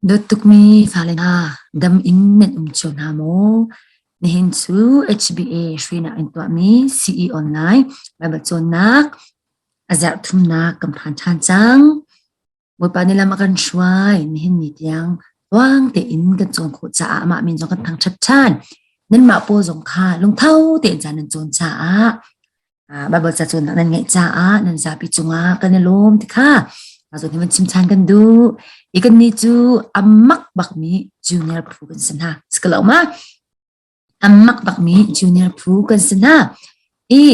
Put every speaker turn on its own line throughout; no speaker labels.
Dawt tukmi fale hna, dam in nan um cio hna maw? Nihin cu HBA hruainak in tuahmi CE Online Baibal cawnnak a zarh thumnak kan phan ṭhan cang. Bawipa nih lam a kan hruai. Nihin ni tiang tluang tein kan cawn khawh caah amah min zong kan thangṭhat ṭhan. Nanmah pawl zong kha lungtho tein ca nan cawn caah Baibal ca cawnnak nan ngeih caah nan zapi cungah kan i lawm ti kha zawn hi van chim ṭhan kan duh. Hi kannih cu a mak bakmi junior phu kan si hna. Si ko lo ma? A mak bakmi junior phu kan si hna. I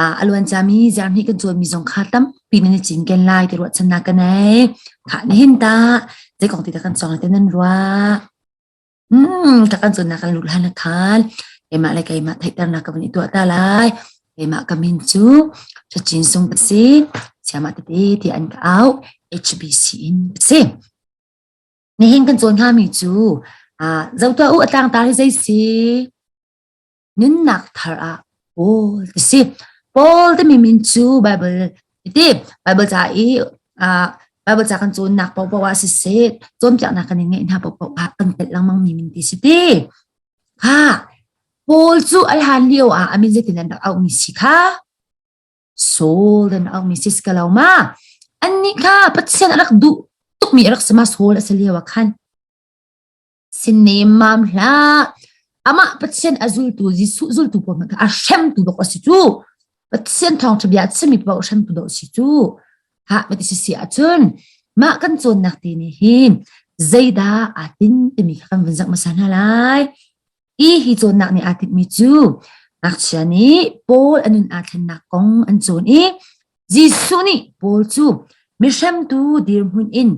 a luan cami zarhnih kan cawnmi zong kha tampi nan i cinken lai ti ruahchannak ka nei. Khah nihin ta zei kong ti dah kan cawng te nan ruah? Ka kan cawnnak kan luh hlan ah khan keimah le keimah theihternak ka van i tuah ta lai. Keimah ka min cu Ṭhacin Sung ka si. Siamah tete tiah an ka auh. HBC in ka si. Nihin kan cawn hngami cu zoh tuah u a tlangtar hi zei si? Nunnak thar ah Paul ti si. Paul timi min cu Bible ti Bible ca i Bible ca kan cawnnak paohpaoh ah siseh, cawnpiaknak kan i ngeih hna paohpaoh ah kan telh lengmang mi min ti si ti. Kha Paul cu a hlan lio ah a min zeitin an rak auhmi si kha? Saul an auhmi si si lo ma? Annih kha Pathian a rak duh tukmi a rak si ma Saul a si lio ah khan. Sinnemam hlah. Amah Pathian a zultu Jesuh zultu pawl hmanh kha a hremtu bak a si cu. Pathian thawngṭha bia a chimmi paoh hremtu dawh a si cu. Ha mati si si ahcun mah kan cawnnak te nih hin zeidah aa tin timi kha kan vun zoh hmasa hna lai. Hi hi cawnnak nih aa tinhmi cu ngakchia nih Paul a nun aa thlennak kong an cawn i Jesuh nih Paul cu mihremtu dirhmun in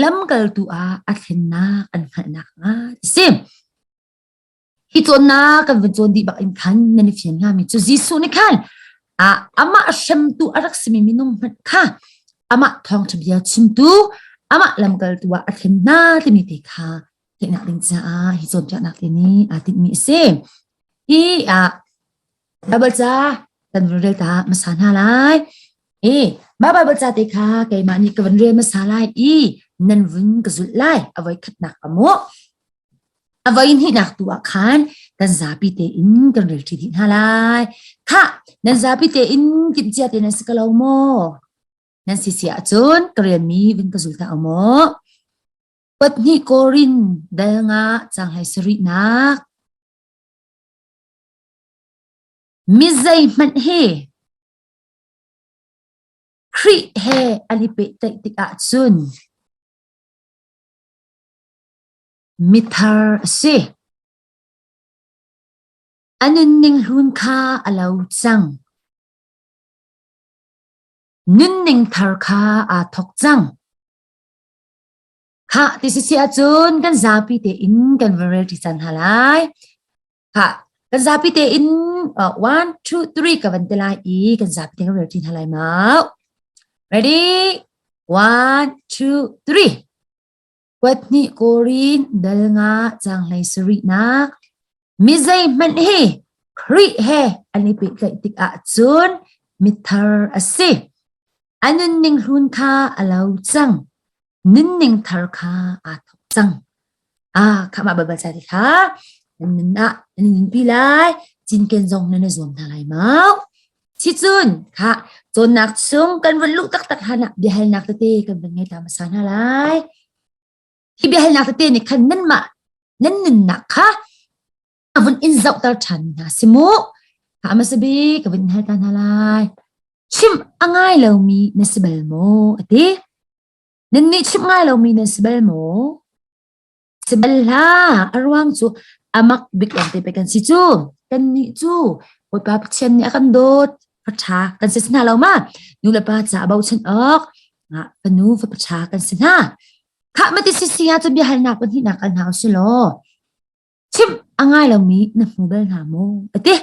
lamkaltu ah a thlennak an hngalh nakhnga ti si. Hi cawnnak kan vun cawn dih bak in khan nan i fian hngami cu Jesuh nih khan amah hremtu a rak simi minung hmanh kha amah thawngṭha bia chimtu amah lamkaltu ah a thlen hna timi te kha theihnak ding caah hi cawnpiaknak te nih aa tinhmi a si. Hi ah Bible ca kan vun rel ta hmasa hna lai. E, mah Bible ca te kha keimah nih ka vun rel hmasa lai i nan vun ka zulh lai. A voi khatnak a mu. A voi hnihnak tu ah khan kan zapi tein kan rel ṭi dih hna lai. Khah, nan zapi tein timhcia te nan si ko lo maw? Nan si si ahcun ka rianmi vun ka zul ta maw? Pathnih Korin dal nga cang hlei sarihnak. Mi zeihmanh hi Khrih he an i pehtlaih tikah cun mithar a si. A nunning hlun kha a lo cang. Nunning thar kha aa thawk cang. Khah ti si si ahcun kan zapi tein kan van rel ṭi cang hna lai. Khah kan zapi tein 1 2 3 ka van ti lai i kan zapi tein kan rel ṭi hna lai mau. Ready? 1 2 3 Kuat hnih Korin dal nga cang hlei sarihnak mi zeihmanh hi Khrih he an i pehtlaih tikah cun mithar a si. A nunning hlun kha a lo cang. Nunning thar kha aa thawk cang. Ah, kha mah Baibal ca ti kha nan nun ah nan nunpi lai. Cinken zong nan i zuam hna lai mau. Sicun kha cawnnak chung kan vun luh taktak hlan ah biahalnak tete kan vun ngei ta hmasa hna lai. Hi biahalnak tete nih khan nanmah nan nunnak kha a vun in zohter ṭhan hna si mu. Kha hmasa bik ka vun hal ta hna lai. Chimh a ngai lomi na si bal maw? A ti. Nannih chimh ngai lomi nan si bal maw? Si bal hlah. A ruang cu a mak bik lawngte pei kan si cu. Kannih cu Bawipa Pathian nih a kan dawt. Fa ṭha kan si hna lo ma? Nu le pa ca bochan awk fanu fapa ṭha kan si hna. Khah mati si si ah cun biahalnak pahnihnak kal hna usih law chimh a ngai lomi na hmu bal hna maw? A ti.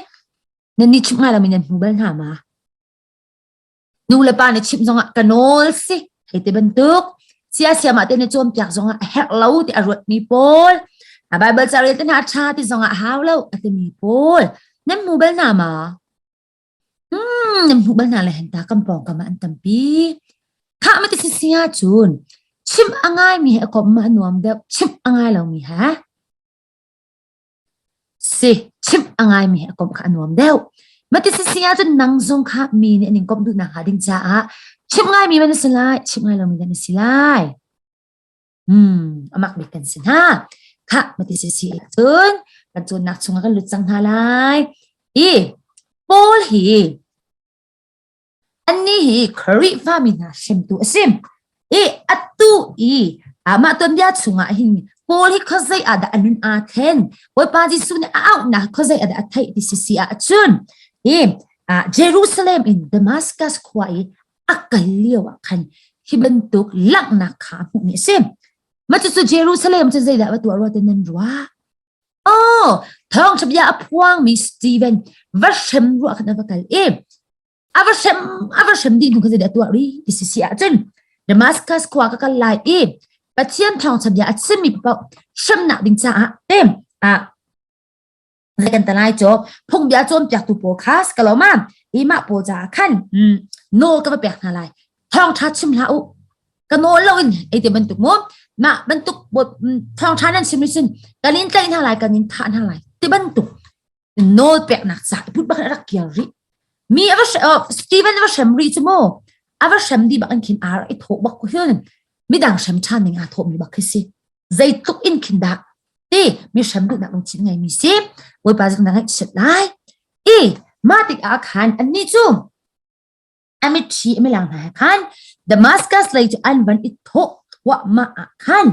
Nannih chimh ngai lomi nan hmu bal hna ma? Nu le pa nih chimh zongah ka nawl si hei ti bantuk sia siamah te na cawnpiak zongah a herh lo ti a ruatmi pawl a Bible ca rel te hna ṭha ti zongah hau lo a timi pawl nan hmu bal hna ma? Hmm, nan hmuh bal hna le henta kan pawngkam ah an tampi. Khah ma ti si si ahcun. Chimh a ngaimi he a komh ma a nuam deuh, chimh a ngai lomi he? Si, chimh a ngaimi he a komh kha a nuam deuh. Mati si si ahcun nang zong kha mi nih an in komh duhnak hnga ding caah chimh ngaimi man na si lai, chimh ngai lomi na si lai. Hmm, amak bik kan si hna. Khah, mati si si ahcun kan cawnnak chungah kan lut cang hna lai. I Paul hi Annih hi Khrihfami hna hremtu a si. I atu i mah tuanbia chungah hin Paul hi khuazei ah dah a nun aa thlen? Bawipa Jesuh nih a auhnak khuazei ah dah a theih ti sisi ah cun i Jerusalem in Damascus khua i a kal lio ah khan hi bantuk langhnak kha a hmuhmi a si. Mah cucu Jerusalem cu zeidah va tuah rua ti nan ruah? Oh, thawngṭha bia a phuangmi Steven va hrem ruah khan a va kal i a va hrem a va hrem dih hnu khan zeidah a tuah rih ti si si ahcun Damascus khua ka kal lai i Pathian thawngṭha bia a chimmi paoh hremnak ding caah te ah zei kan ta lai cu phungbia cawnpiaktu pawl kha si ka lo ma i mah pawl caah khan nawl ka va pek hna lai thawngṭha chim hlah u ka nawl lo in ei te bantuk mu mah bantuk thawngṭha nan chim cun kan in tlaih hna lai kan in thah hna lai ti bantuk nawl peknak ca i put bak rak kiar rih mi ava Steven ava hrem rih cu mu ava hrem di bak in khin ar i thawh bak ko hin midang hrem ṭhan ning aa thawh mi bak khi si zeitluk in khin dah ti mi hrem duhnak lungthin ngei mi si Bawipa zong na ngaihchiat lai i mah tikah khan annih cu a mitthli a milang hna he khan Damascus lei cu an van i thawh thluahmah ah khan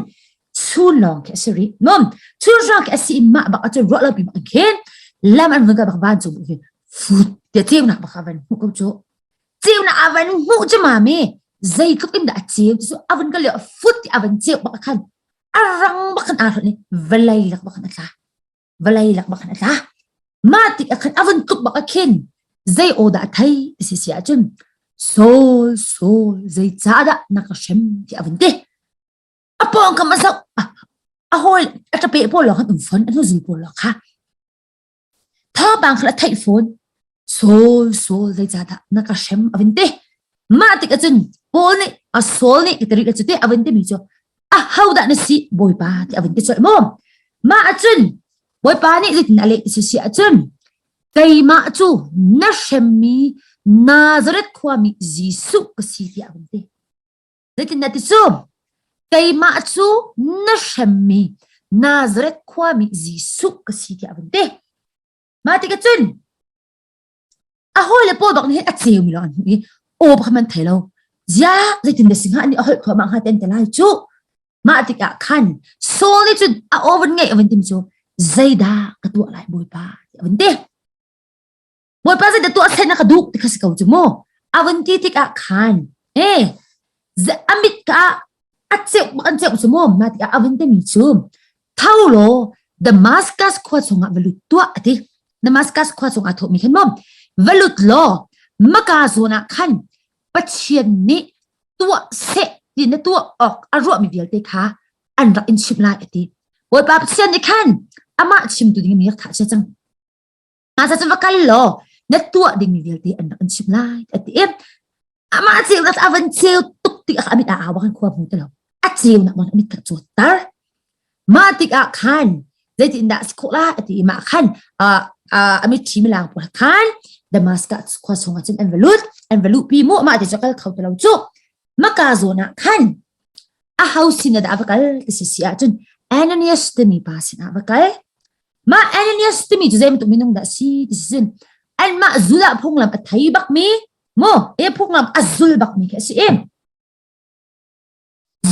chun lawng khi a si rih nom chun hrawng khi a si i mah bak ahcun ruah lo pi bak khin lam an vun kal bak vancung bak khin fut tia ceunak bak a van hmuh ko cu ceunak a van hmuh cu mami zeitluk in dah a ceu cu a vun kal lio a fut ti a van ceu bak khan a rang bak khan aa hrolh i vawlei lak bak khan a tla vawlei lak bak khan a tla mah tik ah khan a vun tuk bak ah khin zei aw dah a thei ti si si ahcun Saul Saul zeicahdah na ka hrem ti a vun ti a pawngkam a zoh a hawi a ṭape pawl lawng khan um fawn a hnuzul pawl lawng kha thawngpang kha a theih fawn Saul Saul zeicahdah na ka hrem a vun ti mah tik ahcun Paul nih a Saul nih ka ti cu te a vun timi cu ahodah na si Bawipa ti a vun ti colh maw mah ahcun Bawipa nih zeitin a leh ti si ahcun keimah cu na hremmi Nazareth khuami Jesuh ka si tiah a vun ti zeitin na ti cu keimah cu na hremmi Nazareth khuami Jesuh ka si tiah a vun ti mah tikah cun a hawile pawl bak nih a ceumi lawng an hmuh i aw bak man thei lo zia zeitin dah si hnga nih a holh thluahmah hnga ten te lai cu mah tikah khan Saul nih cun a aw vun ngeih a vun tim cu zeidah ka tuah lai bawipa ti a vun ti bawipa zeidah tuah sen ka duh ti kha si ko cu mu a vun ti tikah khan e a mit ka a ceuh bak an ceuh cu mu mah tikah a vun timi cu Tho law Damascus khua chungah va lut tuah a ti. Damascus khua chungah thawhmi khan maw va lut law maka zawn ah khan Pathian nih tuah seh ti na tuah awk a ruahmi vialte kha an rak in chimh lai a ti. Bawipa Pathian nih khan amah chimtu ding mi rak thah cia cang. Mah cu va kal law na tuah dingmi vialte an rak in chimh lai a ti i amah ceunak a van ceu tuk tik ah a mit a au bak in khua hmu ti lo a ceunak bang a mit kha a cawtter mah tikah khan zeitin dah si khawh lai a ti i mah khan a mitthi milang pawl khan Damascus khua chungah cun an va lut an va luhpi mu mah ti cu kal kho ti lo cu maka zawn ah khan a ho sin ah dah va kal ti si si ahcun Ananias timi pa sinah va kal Mah Ananias timi cu zei bantuk minung dah si ti si cun anmah Judah phunglam a thei bakmi mu e phunglam a zul bakmi khi a si i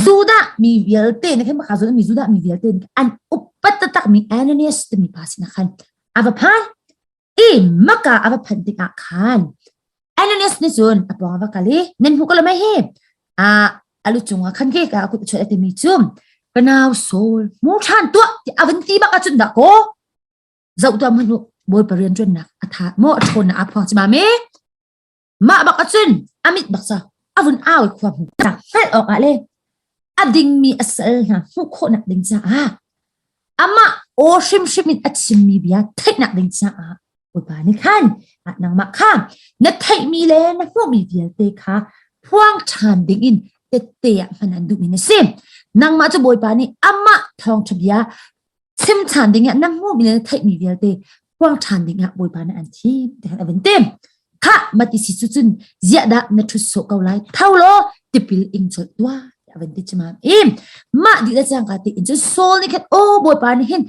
Judah mi vialte nih khin maka zul mi Judah mi vialte nih an upat taktakmi Ananias timi pa sinah khan a va phan i maka a va phanh tikah khan Ananias nih cun a pawng a va kal i nan hmu ko lo mei hi a a lu cungah khan ke ka kut a chuah a timi cu ka nau Saul hmu ṭhan tuah ti a van ti bak ahcun dah kaw zoh tuah hmanh u Bawipa rianṭuannak a tha maw a ṭhawnnak aa phuang ci ma me mah bak ahcun a mit bak ca a vun au i khua hmu hngalh awk ah le a dingmi a sal hna hmuh khawhnak ding caah amah aw hrimhrim in a chimmi bia theihnak ding caah Bawipa nih khan nangmah kha na theihmi le na hmuhmi vialte kha phuang ṭhan dingin tette ah hman an duhmi na si. Nangmah cu Bawipa nih amah thawngṭha bia chim ṭhan ding ah na hmuhmi le na theihmi vialte phuang ṭhan ding ah Bawipa nih an thim ti khan a vun tim. Khah mati si cu cun ziah dah na ṭhut sawh ko lai tho law tipil ing colh tuah tiah a vun ti cimam i mah dih le cangka te in cun Saul nih khan aw Bawipa nih hin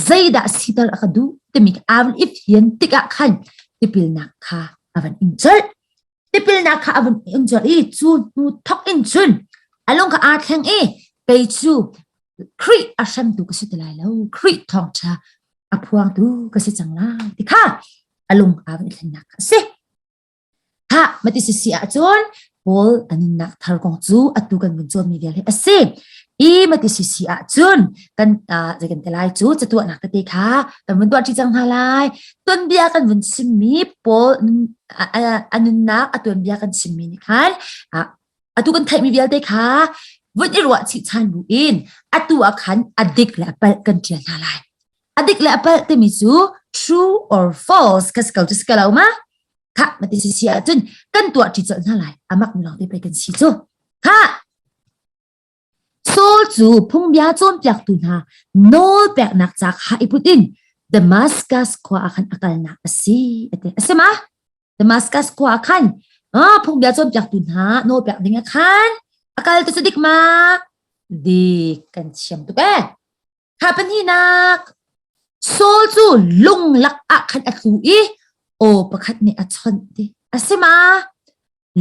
zeidah siter a ka duh timi aa vun i fian tikah khan tipilnak kha a van ing colh. Tipilnak kha a vun ing colh i cu hnu thok in cun a lung kha aa thleng i kei cu Khrih a hremtu ka si ti lai lo Khrih thawngṭha a phuangtu ka si cang lai ti kha a lung aa van i thlennak kha a si. Kha mati si si ahcun Paul a nunnak thar kong cu atu kan vun cawnmi vial hi a si. I mati si si ahcun kan zei kan ti lai cu catuahnak tete kha kan vun tuah ṭi cang hna lai. Tuanbia kan vun chimmi Paul a nunnak a tuanbia kan chimmi nih khan atu kan theihmi vialte kha vun i ruah chih ṭhan bu in atu ah khan a dik le a palh kan ṭial hna lai. A dik le a palh timi cu true or false kha si ko cu si ko lo ma? Khah mati si si ahcun kan tuah ṭi colh hna lai. Amak mi lawng te pei kan si cu. Khah! Saul cu phungbia cawnpiaktu hna nawl peknak ca kha i put in Damascus khua ah khan a kalnak a si a ti. A si ma? Damascus khua ah khan phungbia cawnpiaktu hna nawl pek ding ah khan a kal ti cu dik ma? Dik kan thiam tuk eh. Kha pahnihnak Saul cu lung lak ah khan a tlu i aw pakhat nih a chawnh ti. A si ma?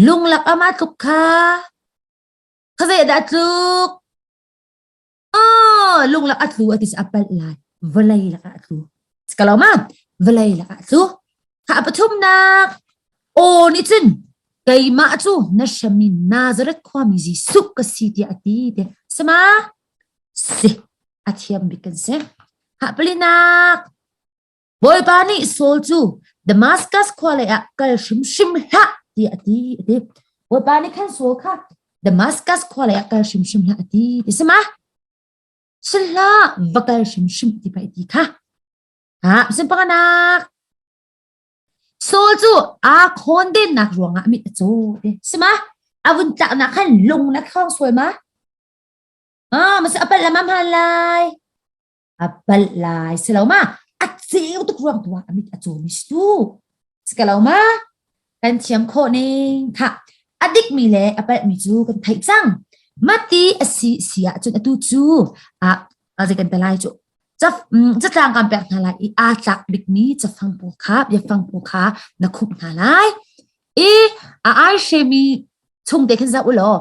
Lung lak ah ma tluk kha? Kha zei dah a tluk? Oh, lung lak a tlu a ti a palh lai. Vawlei lakah a tlu. Ka lo ma? Vawlei lakah a tlu. Kha pathumnak aw nih cun keimah cu na hremmi Nazareth khuami Jesuh ka si tiah a ti te. Sama? Si. A thiam bik kan si. Ha palinak Bawipa nih Saul cu Damascus khua lei ah kal hrimhrim hlah tiah a ti a ti. Bawipa nih khan Saul kha Damascus khua lei ah kal hrimhrim hlah a ti ti si ma? Si hlah va kal hrimhrim ti pei ti kha. Ha sin panganak Saul cu aa khawndennak ruangah mit a caw ti si ma? A vun tlaknak khan lung na khawng sual ma? Ah, masa apal lam hman lai. A palh lai si lo ma a ceu tuk ruang tu ah a mit a cawmi si tu si ka lo ma kan thiam khawh ning tha a dikmi le a palhmi cu kan theih cang mati a si si ahcun atu cu a a zei kan te lai cu catlang kan pek hna lai i aa tlak bikmi cafang pawl kha biafang pawl kha na khumh hna lai i a ai hremi chung te khin zoh u law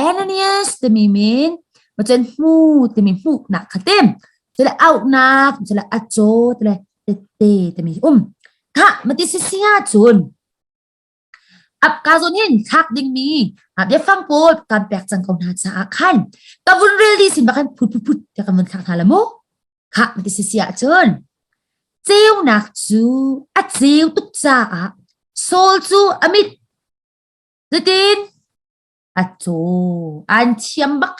Ananias timi min macun hmu timi hmuhnak kha tem cule auhnak cule a caw tule tette timi um kha mati si si ahcun apka zawn hin thlak dingmi biafang pawl kan pek cang ko hna caah khan ka vun rel di sin bakhan phut phut phut te kan vun thlak hna la mu kha mati si si ahcun ceunak cu a ceu tuk caah Saul cu a mit Zeitin? A caw. An thiam bak.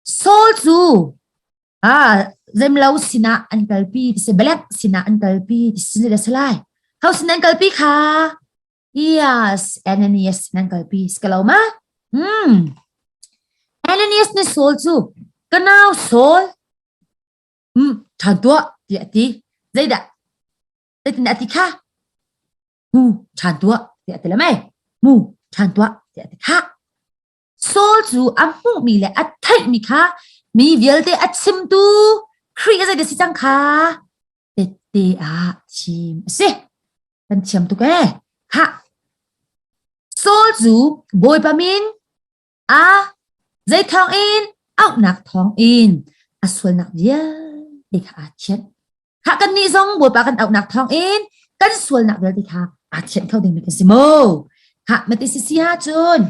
Saul cu ah zemlo sinah an kalpi ti si Belek sinah an kalpi ti si le salai. Ho sin an kalpi kha? Yes, Ananias sin an kalpi. Si ka lo ma? Hmm. Ananias nih Saul cu ka nau Saul hmm ṭhan tuah tiah a ti. Zeidah? Zeitin a ti kha? Mu ṭhan tuah tiah a ti le mei mu ṭhan tuah tiah a ti khah Saul cu a hmuhmi le a theihmi kha mi vialte a chimtu Khrih a zei si cang kha tette ah chim a si kan thiam tuk ee khah Saul cu Bawipa min a zei thawng in auhnak thawng in a sualnak vialte kha aa thianh Khah kannih zong Bawipa kan auhnak thawngin kan sualnak vialte kha aa thianh kho dingmi kan si mu. Khah mati si si ahcun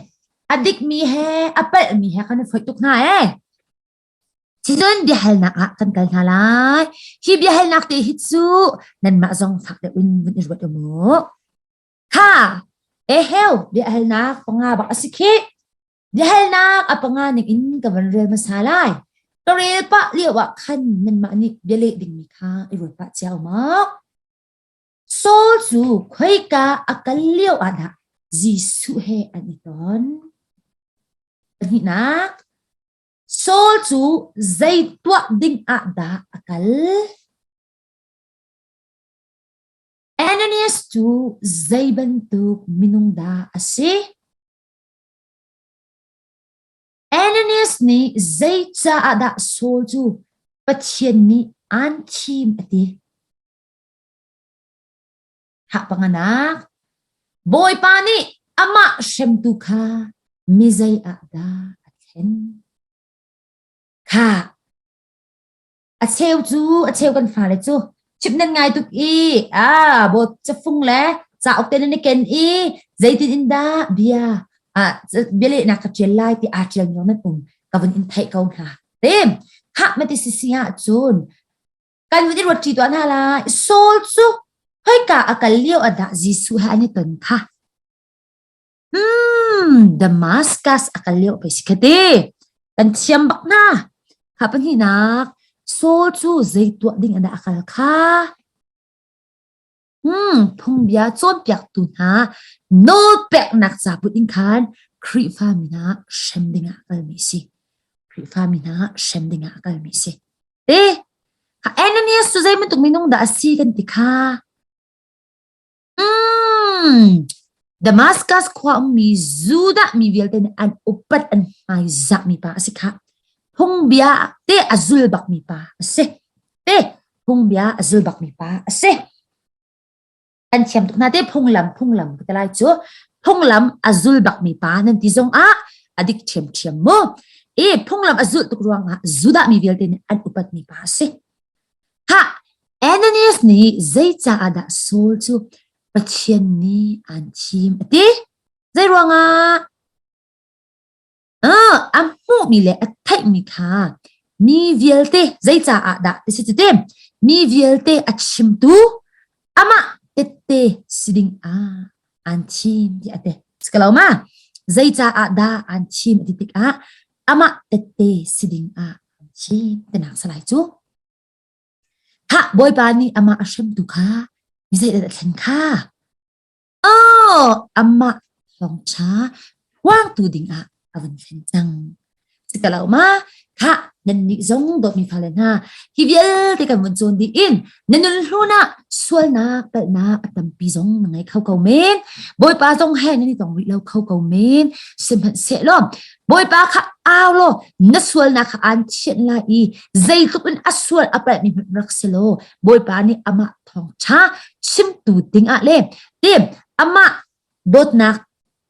a dikmi he a palhmi he kan i foih tuk hna ee. Cun biahalnak ah kan kal hna lai. Hi biahalnak te hi cu nanmah zong fak deuh in vun i ruat u mu. Kha eheu biahalnak panga bak a si khih. Biahalnak a panga ning in ka van rel hmasa lai. Ka rel pah lio ah khan nanmah nih bialeh dingmi kha i ruat pah cio maw? Saul cu khoika a kal lio ah dah Jesuh he an i ton? Pahnihnak, Saul cu zei tuah ding ah dah a kal? Ananias cu zei bantuk minung dah a si? Ananias nih zeicaah dah Saul cu Pathian nih aan thim a ti? Hah panganak, Bawipa nih amah hremtu kha mizei ah dah a thlen? Khah, a cheu cu a cheu kan fale cu chim nan ngai tuk i a bawt cafung le cauk te nan i ken i zeitin in dah bia bialehnak ka ṭial lai ti aa ṭial mi nan um ka vun in theih ko hna. Tem, khah mati sisi ah cun kan vun i ruat ṭi tuah hna lai. Saul cu khoika a kal lio ah dah Jesuh he an i ton kha? Damascus a kal lio pei si kha ti. Kan thiam bak hna. Kha pahnihnak, Saul cu zei tuah ding ah dah a kal kha? Phungbia cawnpiaktu hna nawlpeknak ca put in khan Khrihfa mi hna hrem ding ah a kalmi a si. Khrihfa mi hna hrem ding ah a kalmi a si. Te, Ananias cu zei bantuk minung dah a si kan ti kha? Damascus khua ummi Judah mi vialte nih an upat an hmaizahmi pa a si kha. Phungbia te a zul bakmi pa a si. Te phungbia a zul bakmi pa a si. An thiam tuk hna te phunglam phunglam ka ti lai cu phunglam a zul bakmi pa nan ti zong ah a dik ṭhiamṭhiam mu. I phunglam a zulh tuk ruangah Judah mi vialte nih an upatmi pa a si. Khah, Ananias nih zeicaah dah Saul cu Pathian nih aan thim a ti? Zei ruangah? A hmuhmi le a theihmi kha mi vialte zeicaah dah ti si cu ti? Mi vialte a chimtu amah tette si ding ah aan thim ti a ti. Si ko lo ma? Zeicaah dah aan thim a ti tikah amah tette si ding ah aan thim tinak salai cu. Khah, Bawipa nih amah a hremtu kha mi zeidah a thlen kha? Oh, amah thawngṭha phuangtu dingah a vun thlen cang. Si ka lo ma? Khah, nannih zong dawtmi fale hna, hi vialte kan vun cawn dih in na nun hlun ah sualnak palhnak a tampi zong na ngei kho ko men. Bawipa zong he nan i tong rih lo kho ko men. Sihmanhsehlaw Bawipa kha au law na sualnak kha aan thianh lai i zeitluk in a sual a palhmi hmanh rak si law Bawipa nih amah thawngṭha chimtu dingah le tim amah dawtnak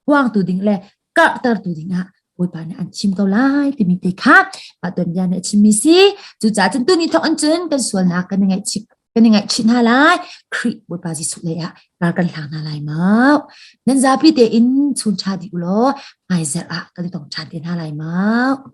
huangtu ding le karhtertu dingah Bawipa nih an chim ko lai timi te kha mah tuanbia nih a chimmi si. Cucaah cun tuni thawk in cun kan sualnak kan i ngaihchih kan i ngaihchih hna lai. Khrih Bawipa Jesuh lei ah ral kan hlang hna lai mau. Nan zapi tein chun ṭha dih u law hmaizarh ah kan i tong ṭhan te hna lai mau.